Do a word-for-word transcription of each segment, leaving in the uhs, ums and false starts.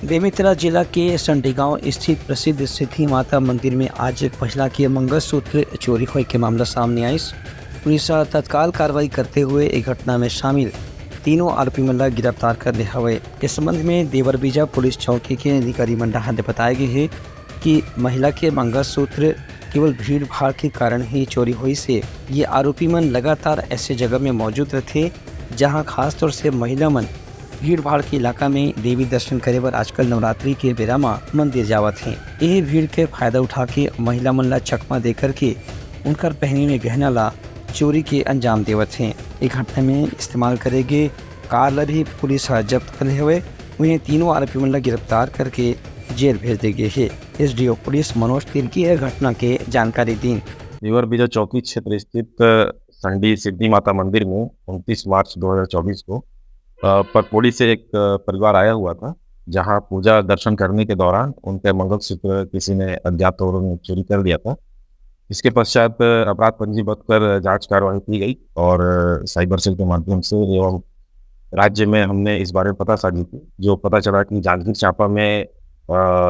बेमेतरा जिला के संडीगांव स्थित प्रसिद्ध सिद्धि माता मंदिर में आज एक महिला के मंगलसूत्र चोरी होए के मामला सामने आइस। पुलिस ह तत्काल कार्रवाई करते हुए ए घटना में शामिल तीनों आरोपी मन ला गिरफ्तार कर ले हवय। इस संबंध में देवरबीजा पुलिस चौकी के अधिकारी मन डहार ले बताए गए हे कि महिला के मंगलसूत्र केवल भीड़ भाड़ के कारण ही चोरी होइस हे। ये आरोपी मन लगातार ऐसे जगह में मौजूद रहथे, जहां खासतौर से महिला मन भीड़ भाड़ के इलाका में देवी दर्शन करे बर आजकल नवरात्रि के बेरा म मंदिर जावत हे। यही भीड़ के फायदा उठा के महिला मन ला चकमा दे करके उनकर पहने में गहना ला चोरी के अंजाम देवत हे। ए घटना में इस्तेमाल करे गे कार ला भी पुलिस ह जब्त कर ले हवय। उहें, तीनों आरोपी मन ला गिरफ्तार करके जेल भेज दे गे हे। एसडीओ पुलिस मनोज तिर्की ह घटना के जानकारी दीन। देवरबीजा चौकी क्षेत्र स्थित संडी सिद्धि माता मंदिर में उनतीस मार्च दो हज़ार चौबीस को, अ, पकपोड़ी से एक, अ, परिवार आया हुआ था, जहां पूजा दर्शन करने के दौरान उनका मंगलसूत्र किसी ने अज्ञात तौर में चोरी कर लिया था। इसके पश्चात, अ, अपराध पंजीबद्ध कर जांच कार्रवाई की गई और, अ, साइबर सेल के माध्यम से एवं राज्य में हमने इस बारे में पता साझी की, जो पता चला कि जांजगीर चांपा में, अ,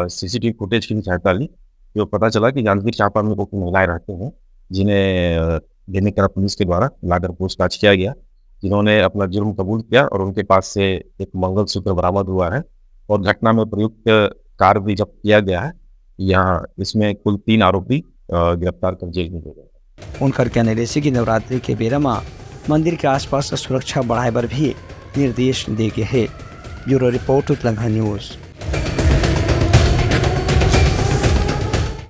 सीसीटीवी फुटेज की भी सहायता ली, जो पता चला कि जांजगीर चांपा में कुछ महिलाएं रहती हैं, जिन्हें, अ, बेमेतरा पुलिस के द्वारा लाकर पूछताछ किया गया, जिन्होंने अपना जुर्म कबूल किया और उनके पास से एक मंगलसूत्र बरामद हुआ है और घटना में प्रयुक्त कार भी जब्त किया गया है। यहाँ इसमें कुल तीन आरोपी, अ, गिरफ्तार कर जेल में भेजे गए। उनकर कहना रहिसे कि नवरात्रि के बेरा म मंदिर के आसपास सुरक्षा बढ़ाए बर भी निर्देश दे गे हे। Bureau report, Utlangha news.